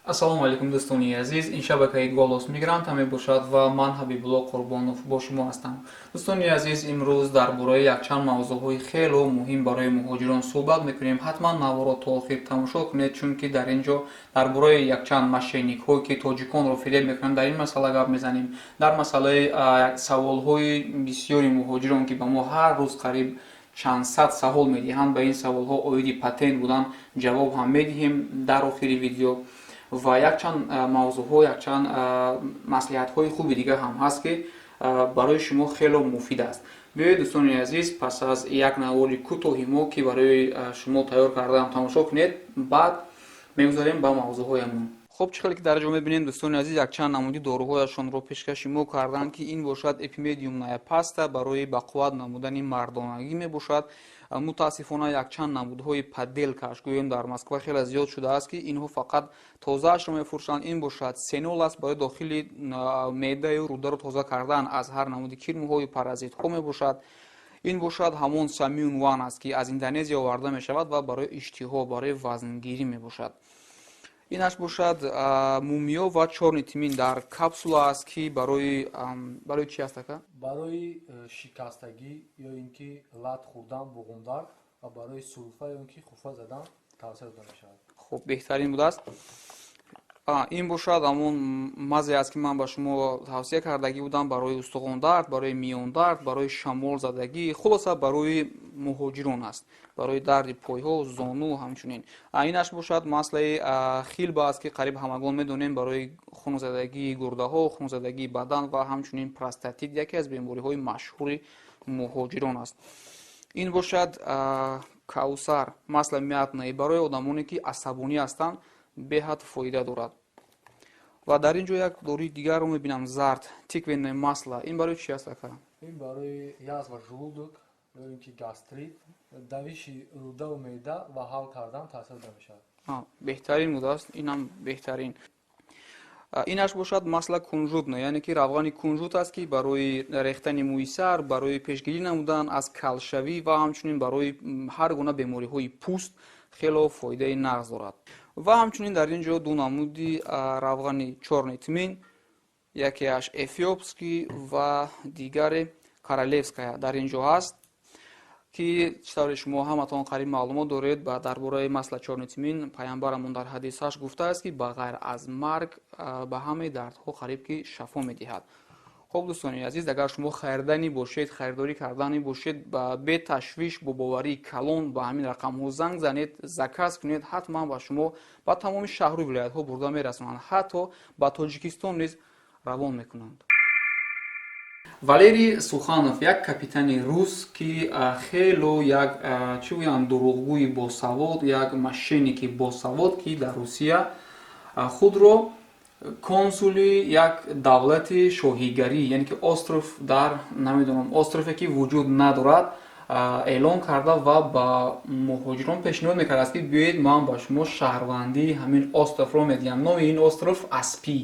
Ассалому алайкум, дӯстони азиз! Ин шабакаи «Голос мигранта» мебошад ва ман, Ҳабибулло Қурбонов, бо шумо ҳастам. Дӯстони азиз, имрӯз дар бораи якчанд мавзӯъҳои хело муҳим барои муҳоҷирон суҳбат мекунем. Ҳатман наворо то охир тамошо кунед, чунки дар ин ҷо дар бораи якчанд мошенникҳое, ки тоҷиконро фиреб мекунанд, дар ин масъала гап мезанем. Дар масъалаи саволҳои бисёри муҳоҷирон, ки ба мо ҳар рӯз қариб чанд сад савол медиҳанд, ба ин саволҳо оиди патент будан ҷавоб ҳам медиҳем дар охири видео ва якчанд мавзӯъҳо, якчанд маслиҳатҳои хуби дигар ҳам ҳаст, ки барои шумо хело муфид аст. Биёед, дӯстони азиз, пас аз як навори кӯтоҳи мо, ки барои шумо тайёр кардаам, тамошо кунед, баъд мегузарем ба мавзӯъҳоямон. Хуб, чӣ хеле ки дар ҷо мебинем, дӯстони азиз, якчанд намуди доруҳояшонро пешкаши мо карданд, ки ин бошад эпимедиумная паста, барои бақувват намудани мардонагӣ мебошад. Мутаассифона, якчанд намудҳои подделкаш, гӯем, дар Москва хеле зиёд шудааст, ки инҳо фақат тозаашро мефурӯшанд. Ин бошад сенол аст, барои дохили меъдаю рӯдаро тоза кардан аз ҳар намуди кирмҳою паразитҳо мебошад. Ин бошад ҳамон Самюн Ван аст, ки аз Индонезия оварда мешавад ва барои иштиҳо, барои вазнгирӣ мебошад. Инаш бошад мумиё ва чёрный тмин дар капсула аст, ки барои чи аст, ака? Барои шикастагӣ ё ин ки лат хӯрдан, буғумдард ва барои сулфа ё ин ки хуфа задан тавсия дода мешавад. Хуб, беҳтарин будааст. Ин бошад ҳамон мазе аст, ки ман ба шумо тавсия кардагӣ будам барои устухондард, барои миёндард, барои шамолзадагӣ, хулоса, барои муҳоҷирон аст, барои дарди пойҳо, зону ҳамчунин. Инаш бошад маслаи хилба аст, ки қариб ҳамагон медонем, барои хунзадагии гурдаҳо, хунзадагии бадан ва ҳамчунин простатит, яке аз бемориҳои машҳури муҳоҷирон аст. Ин бошад каусар, масло мятное, барои одамоне, ки асабонӣ ҳастанд, беҳад фоида дорад. Ва дар ин ҷо як дории дигарро мебинам, зард, тыквенное масло. Ин барои чи аст, ака? Ин барои язва желудок ё ин ки гастрит, давиши рӯдаву меъда ва ҳал кардан тавсия дода мешавад. Беҳтарин будааст, инам беҳтарин. Инаш бошад масло кунжутное, яъне ки равғани кунжут аст, ки барои рехтани мӯи сар, барои пешгирӣ намудан аз калшавӣ ва ҳамчунин барои ҳар гуна бемориҳои пӯст хело фоидаи нағз дорад. Ва ҳамчунин дар ин ҷо ду намуди равғани чёрный тмин, якеаш эфиопский ва дигаре королевская дар ин ҷо ҳаст, ки чӣ тавре шумо ҳаматон қариб маълумот доред ба дар бораи масло чёрный тмин, паямбарамон дар ҳадисаш гуфтааст, ки ба ғайр аз марг ба ҳамаи дардҳо қариб ки шафо медиҳад. Хуб, дӯстони азиз, агар шумо хариданӣ бошед, харидорӣ карданӣ бошед, беташвиш, бо боварии калон ба ҳамин рақамҳо занг занед, заказ кунед, ҳатман ба шумо ба тамоми шаҳру вилоятҳо бурда мерасонанд, ҳатто ба Тоҷикистон низ равон мекунанд. Валерий Суханов, як капитани рус, ки хело як, чӣ гӯям, дурӯғгӯи босавод, як мошенники босавод, ки дар Русия худро консули як давлати шоҳигарӣ, яъне ки остров дар, намедонам, острове, ки вуҷуд надорад, эълон карда ва ба муҳоҷирон пешниҳод мекардааст, ки биёед, ман ба шумо шаҳрвандии ҳамин островро медиҳам. Номи ин остров Аспӣ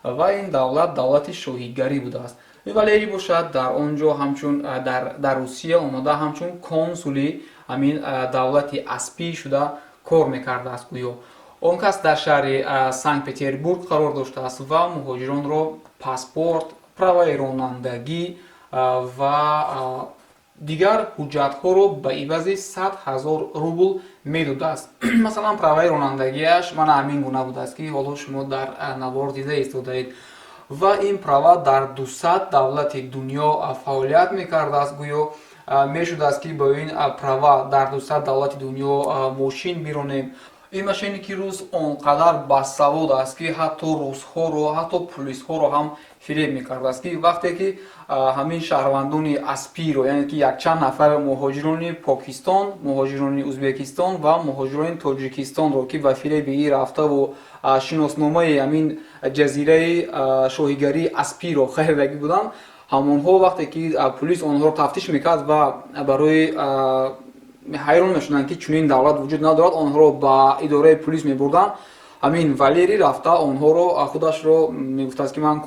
ва ин давлат давлати шоҳигарӣ будааст. Валерий бошад дар он ҷо ҳамчун дар Русия омода, ҳамчун консули ҳамин давлати Аспӣ шуда кор мекардааст. Гӯё он кас дар шаҳри Санкт Петербург қарор доштааст ва муҳоҷиронро паспорт, праваи ронандагӣ ва дигар ҳуҷҷатҳоро ба ивази 100 000 рубл медодааст. Масалан, праваи ронандагиаш мана ҳамин гуна будааст, ки ҳоло шумо дар навор дида истодаед, ва ин права дар 200 давлати дунё фаъолият мекардааст. Гӯё мешудааст, ки бо ин права дар 200 давлати дунё мошин биронем. Ин мошенники рус он қадар басавод аст, ки ҳатто русҳоро, ҳатто пулисҳоро ҳам фиреб мекардааст, ки вақте ки ҳамин шаҳрвандони Аспиро, яъне ки якчанд нафар муҳоҷирони Покистон, муҳоҷирони Узбекистон ва муҳоҷирони Тоҷикистонро, ки ба фиреби ин рафтаву шиносномаи ҳамин ҷазираи шоҳигарии Аспиро харидагӣ буданд, ҳамонҳо вақте ки пулис онҳоро тафтиш мекард ва барои ҳайрон мешуданд, ки чунин давлат вуҷуд надорад, онҳоро ба идораи пулис мебурданд. Ҳамин Валерий рафта онҳоро худашро мегуфтааст, ки ман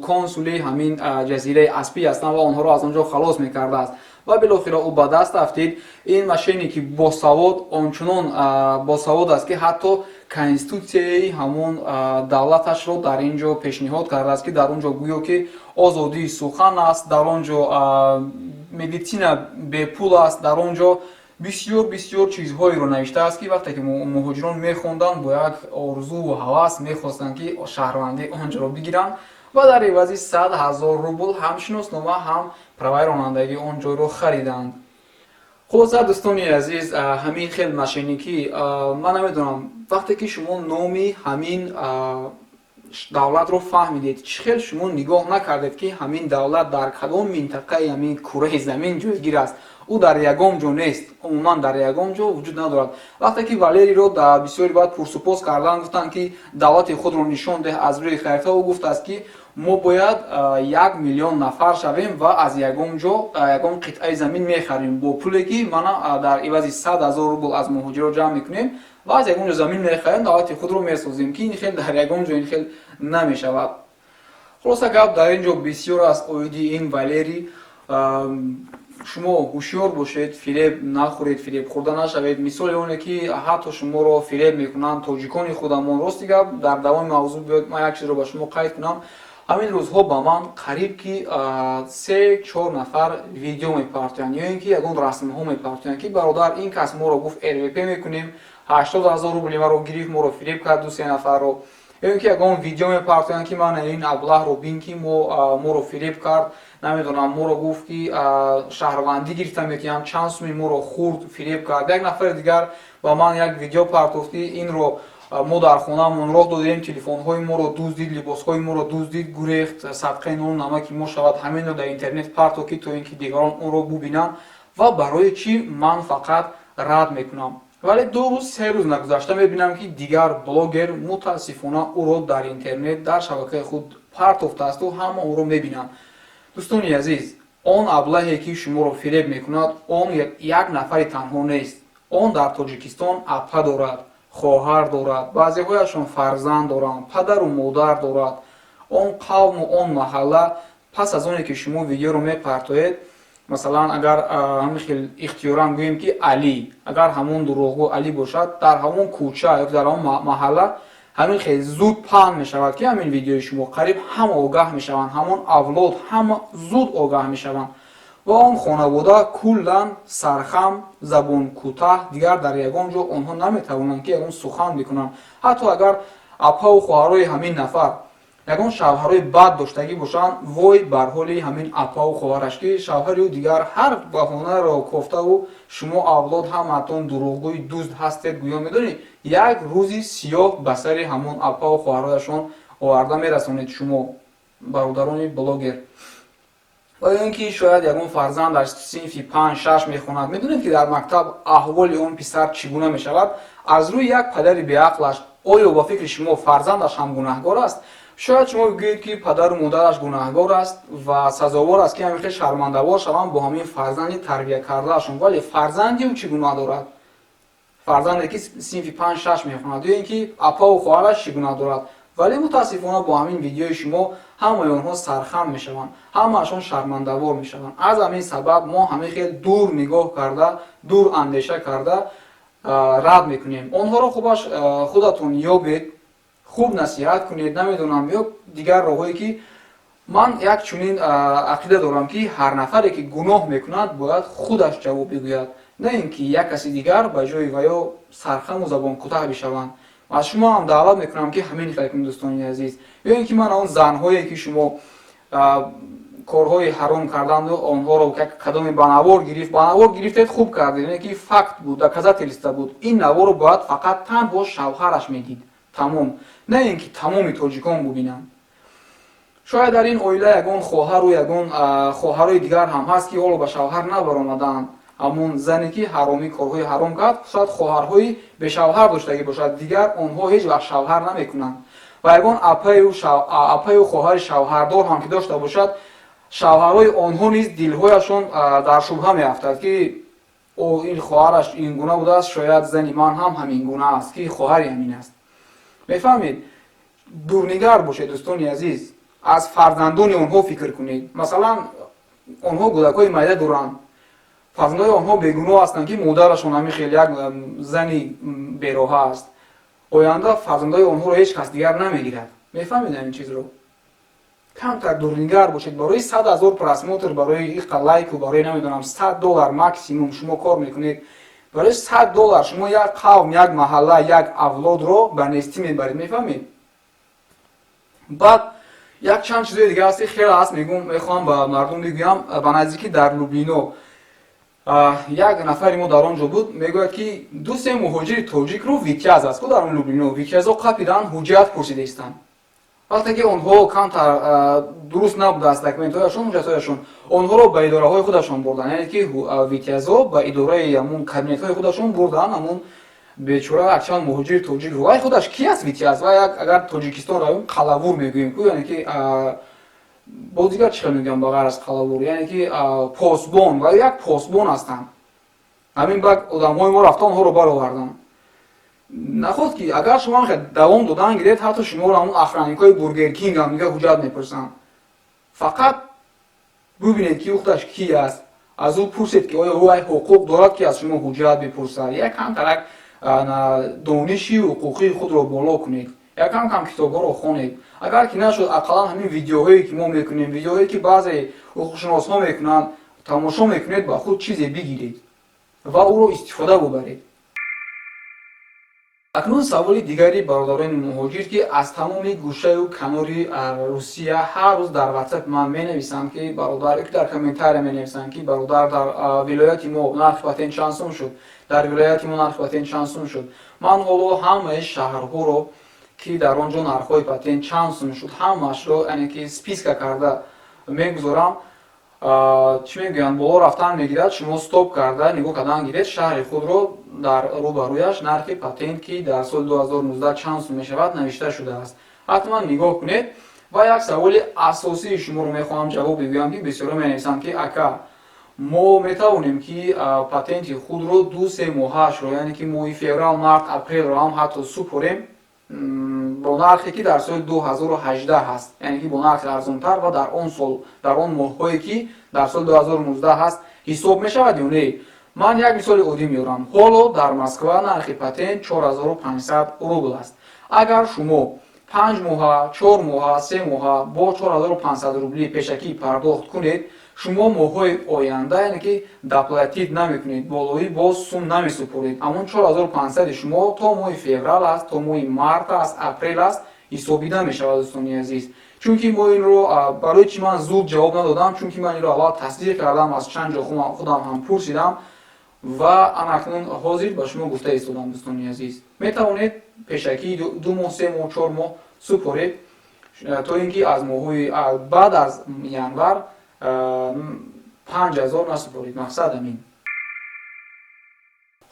консули ҳамин ҷазираи Аспӣ ҳастам, ва онҳоро аз он ҷо халос мекардааст ва билохира ӯ ба даст афтид. Ин мошенники босавод ончунон босавод аст, ки ҳатто Конститутсияи ҳамон давлаташро дар ин ҷо пешниҳод кардааст, ки дар он ҷо гӯё ки озодии сухан аст, дар он ҷо медицина бепул аст, дар он ҷо бисёр бисёр чизҳоеро навиштааст, ки вақте ки муҳоҷирон мехонданд, бо як орзуву ҳавас мехостанд, ки шаҳрвандии он ҷоро бигиранд ва дар ивази 100 000 рубл ҳам шиноснома, ҳам праваи ронандагии он ҷойро хариданд. Хулоса, дӯстони азиз, ҳамин хел мошенникӣ. Ман намедонам, вақте ки шумо номи ҳамин давлатро фаҳмидед, чӣ хел шумо нигоҳ накардед, ки ҳамин давлат дар кадом минтақаи ҳамин кураи замин ҷойгир аст? Ӯ дар ягон ҷо нест, умуман дар ягон ҷо вуҷуд надорад. Вақте ки Валериро дар бисёри баъд пурсупос кардан, гуфтанд, ки давлати худро нишон деҳ аз рӯи харита, ӯ гуфтааст, ки мо бояд 1 миллион нафар шавем ва аз ягон ҷо ягон қитъаи замин мехарем бо пуле, ки мана дар ивази 100 000 рубл аз муҳоҷиро ҷамъ мекунем ва аз ягон ҷо замин мехарем, давлати худро месозем, ки ин хел дар ягон ҷо ин хел намешавад. Хулоса, гап дар ин ҷо бисёр аст оиди ин Валери. Шумо ҳушёр бошед, фиреб нахӯред, фиреб хӯрда нашавед. Мисоли оне ки ҳатто шуморо фиреб мекунанд тоҷикони худамон. Рости гап, дар давоми мавзӯъ биёед, ман як чизро ба шумо қайд кунам. Ҳамин рӯзҳо ба ман қариб ки се чор нафар видео мепартоянд ё ин ки ягон расмҳо мепартоянд, ки бародар, ин кас моро гуфт, РВП мекунем, 80 000 рубли маро гирифт, моро фиреб кард, ду се нафарро. Ё ин ки ягон видео мепартоянд, ки ман ин аблаҳро бин, ки моро фиреб кард, намедонам, моро гуфт, ки шаҳрвандӣ гирифта метиҳам, чанд суми моро хурд, фиреб кард. Як нафари дигар ба ман як видео партофт, ки инро мо дар хонаамон роҳ додем, телефонҳои моро дуздид, либосҳои моро дуздид, гурехт, садқаи нону намаки мо шавад, ҳаминро дар интернет парто, ки то ин ки дигарон онро бубинанд. Ва барои чӣ ман фақат рад мекунам? Вале 2 рӯз, 3 рӯз нагузашта мебинам, ки дигар блогер мутаассифона ӯро дар интернет, дар шабакаи худ партофтаасту ҳама ӯро мебинанд. Дӯстони азиз, он аблаҳе, ки шуморо фиреб мекунад, он як нафари танҳо нест. Он дар Тоҷикистон апа дорад, хоҳар дорад, баъзеҳояшон фарзанд доранд, падару модар дорад, он қавму он маҳалла. Пас аз оне ки шумо видеоро мепартоед, масалан, агар ҳамин хел ихтиёран гӯем, ки Алӣ, агар ҳамон дурӯғгӯ Алӣ бошад, дар ҳамон кӯча ё дар ҳамон маҳалла ҳамин хел зуд паҳн мешавад, ки ҳамин видеои шумо қариб ҳама огаҳ мешаванд, ҳамон авлод ҳама зуд огаҳ мешаванд ва он хонавода куллан сархам, забон кӯтаҳ, дигар дар ягон ҷо онҳо наметавонанд, ки ягон сухан бикунанд. Ҳатто агар апаву хоҳарои ҳамин нафар ягон шавҳарои бад доштагӣ бошанд, вой бар ҳоли ҳамин апаву хоҳараш, ки шавҳари ӯ дигар ҳар баҳонаро кофтаву шумо авлод ҳамаатон дурӯғгӯи дузд ҳастед гӯё, медонед, як рӯзи сиёҳ ба сари ҳамон апаву хоҳарояшон оварда мерасонед шумо, бародарони блогер. Ва ё ин ки шояд ягон фарзанд дар синфи панҷ, шаш мехонад. Медонед, ки дар мактаб аҳволи он писар чӣ гуна мешавад аз рӯи як падари беақлаш? Оё ба фикри шумо фарзандаш ҳам гунаҳгор аст? Шояд шумо бигӯед, ки падару модараш гунаҳгор аст ва сазовор аст, ки ҳамин хел шармандавор шаванд бо ҳамин фарзанди тарбия кардаашон. Вале фарзанди ӯ чӣ гуноҳ дорад? Фарзанде, ки синфи панҷ, шаш мехонад, ё ин ки апаву хоҳараш чӣ гуноҳ дорад? Вале мутаассифона бо ҳамин видеои шумо ҳамаи онҳо сархам мешаванд, ҳамаашон шармандавор мешаванд. Аз ҳамин сабаб мо ҳамин хел дур нигоҳ карда, дур андеша карда рад мекунем онҳоро. Хубаш худатон ёбед, хуб насиҳат кунед, намедонам, ё дигар роҳҳое, ки ман як чунин ақида дорам, ки ҳар нафаре, ки гуноҳ мекунад, бояд худаш ҷавоб бигӯяд, на ин ки як каси дигар ба ҷои ваё сархаму забонкӯтаҳ бишаванд. Аз шумо ҳам даъват мекунам, ки ҳамин хел кунед, дӯстони азиз. Ё ин ки ман он занҳое, ки шумо корҳои ҳаром карданду онҳоро кадоме ба навор гирифт, ба навор гирифтед, хуб кардед, ин ки факт буд, доказательство буд. Ин наворо бояд фақат танҳо шавҳараш медид, тамом, на ин ки тамоми тоҷикон бубинанд. Шояд дар ин оила ягон хоҳару ягон хоҳарои дигар ҳам ҳаст, ки ҳоло ба шавҳар набаромадаанд. Ҳамон зане, ки ҳаромӣ, корҳои ҳаром кард, шояд хоҳарҳои бешавҳар доштагӣ бошад, дигар онҳо ҳеҷ вақт шавҳар намекунанд. Ва ягон апаю хоҳари шавҳардор ҳам ки дошта бошад, шавҳарҳои онҳо низ дилҳояшон дар шубҳа меафтад, ки ин хоҳараш ин гуна будааст, шояд зани ман ҳам ҳамин гуна аст, ки хоҳари ҳамин аст. Мефаҳмед? Дурнигар бошед, дӯстони азиз, аз фарзандони онҳо фикр кунед. Масалан, онҳо кӯдакҳои майда доранд, фарзандои онҳо бегуноҳ ҳастанд, ки модарашон ҳамин хел як зани бероҳа аст. Оянда фарзандои онҳоро ҳеҷ кас дигар намегирад. Мефаҳмед ҳамин чизро? Камтар дурнигар бошед. Барои 100 000 просмотр, барои иқа лайку, барои, намедонам, 100 доллар максимум шумо кор мекунед. Барои 100 доллар шумо як қавм, як маҳалла, як авлодро ба нестӣ мебаред, мефаҳмед? Баъд як чанд чизои дига аст, ки хеле аст, мегӯм, мехоҳам ба мардум бигӯям. Ба наздикӣ дар Люблино як нафари мо дар он ҷо буд, мегӯяд, ки ду-се муҳоҷири тоҷикро Витяз аст ку, дар он Люблино Витязо қапидан, ҳуҷҷат пурсида истанд. Вақте ки онҳо камтар дуруст набудааст документҳояшон, ҳуҷҷатҳояшон, онҳоро ба идораҳои худашон бурданд, яъне ки Витязо ба идораи ҳамун кабинетҳои худашон бурданд ҳамун бечора якчанд муҳоҷири тоҷикро. Вай худаш ки аст Витяз? Вай агар Тоҷикистон равем, қалавур мегӯем ку, яъне ки боз дигар чӣ хел мегӯям ба ғайр аз қалавур, яъне ки посбон, ва як посбон ҳастанд. Ҳамин баъд одамҳои мо рафта, онҳоро бароварданд. Наход ки агар шумо давом додан гиред, ҳатто шуморо ҳамун охранникҳои Бургер Кинг ҳам дига ҳуҷҷат мепурсанд. Фақат бубинед, ки худаш ки аст, аз ӯ пурсед, ки оё ӯ ҳуқуқ дорад, ки аз шумо ҳуҷҷат бипурсад. Якам тарак дониши ҳуқуқии худро боло кунед, якам кам китобҳоро хонед. Агар ки нашуд, ақаллан ҳамин видеоҳое, ки мо мекунем, видеоҳое, ки баъзе ҳуқуқшиносҳо мекунанд, тамошо мекунед, ба худ чизе бигиред ва ӯро истифода бубаред. Акнун саволи дигари бародарони муҳоҷир, ки аз тамоми гӯшаю канори Русия ҳар рӯз дар Ватсап ман менависанд, ки бародар, ки дар комментария менависанд, ки бародар, дар вилояти мо нархи патент чанд сум шуд, дар вилояти мо нархи патент чанд сум шуд. Ман ҳоло ҳамаи шаҳрҳоро, ки дар он ҷо нархҳои патент чанд сум шуд, ҳамаашро, яъне ки списка карда мегузорам. Чӣ мегӯянд, боло рафтан мегирад, шумо стоп карда нигоҳ кардан гиред. Шаҳри худро дар рӯбарӯяш нархи патент, ки дар соли 2019 чанд сум мешавад, навишта шудааст, ҳатман нигоҳ кунед. Ва як саволи асосии шуморо мехоҳам ҷавоб бигӯям, ки бисёро менависанд, ки ака, мо метавонем, ки патенти худро 2-3 моҳаашро, яъне ки моҳи феврал, март, апрелро ҳам ҳатто супорем бо нархе, ки дар соли 2018 ҳаст, яъне ки бо нархи арзонтар, ва дар он сол, дар он моҳҳое, ки дар соли 2019 ҳаст, ҳисоб мешавад ё не? Ман як мисоли оддӣ меорам. Ҳоло дар Москва нархи патент 4500 рубл аст. Агар шумо 5 моҳа, 4 моҳа, 3 моҳа бо 4500 рубли пешакӣ пардохт кунед, шумо моҳҳои оянда, яъне ки доплатить намекунед, болоӣ боз сум намесупоред. Амон 4500 шумо то моҳи феврал аст, то моҳи март аст, апрел аст, ҳисобида мешавад. Дӯстони азиз, чунки мо инро, барои чи ман зуд ҷавоб надодам? Чунки ман инро аввал тасдиқ кардам, аз чанд ҷо худам ҳам пурсидам ва анакнун ҳозир ба шумо гуфта истодам. Дӯстони азиз, метавонед пешакӣ 2 моҳ, 3 моҳ, 4 моҳ супоред, то ин ки аз моҳҳои баъд аз январ 5000 насупоред. Мақсад ҳамин.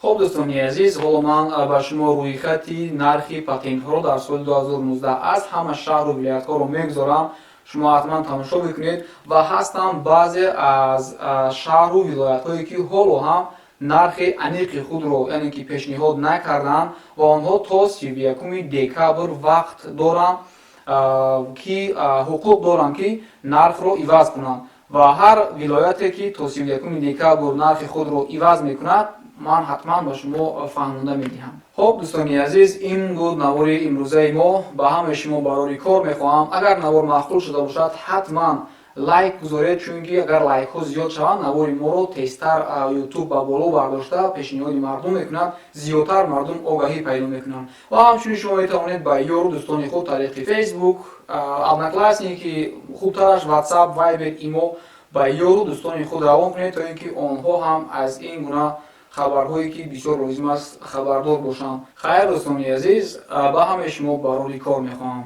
Хоб, дӯстони азиз, ҳоло ман ба шумо рӯйхати нархи патентҳоро дар соли 2019 аз ҳама шаҳру вилоятҳоро мегузорам. Шумо ҳатман тамошо бикунед. Ва ҳастанд баъзе аз шаҳру вилоятҳое, ки ҳоло ҳам нархи аниқи худро, яъне ки пешниҳод накарданд, ва онҳо то 31 декабр вақт доранд, ки ҳуқуқ доранд, ки нархро иваз кунанд. Ва ҳар вилояте, ки то 31 декабр нархи худро иваз мекунад, ман ҳатман ба шумо фаҳмонда медиҳам. Хоб, дӯстони азиз, ин буд навори имрӯзаи мо. Ба ҳамаи шумо барори кор мехоҳам. Агар навор маъқул шуда бошад, ҳатман лайк гузоред, чунки агар лайкҳо зиёд шаванд, навори моро тезтар Ютуб ба боло бардошта пешниҳоди мардум мекунад, зиёдтар мардум огаҳӣ пайдо мекунанд. Ва ҳамчунин шумо метавонед ба ёру дӯстони худ тариқи Фейсбук, Одноклассники, хубтараш Ватсап, Вайбер, Имо ба ёру дӯстони худ равон кунед, то ин ки онҳо ҳам аз ин гуна хабарҳое, ки бисёр лозим аст, хабардор бошанд. Хайр, дӯстони азиз, ба ҳамаи шумо барори кор мехоҳам.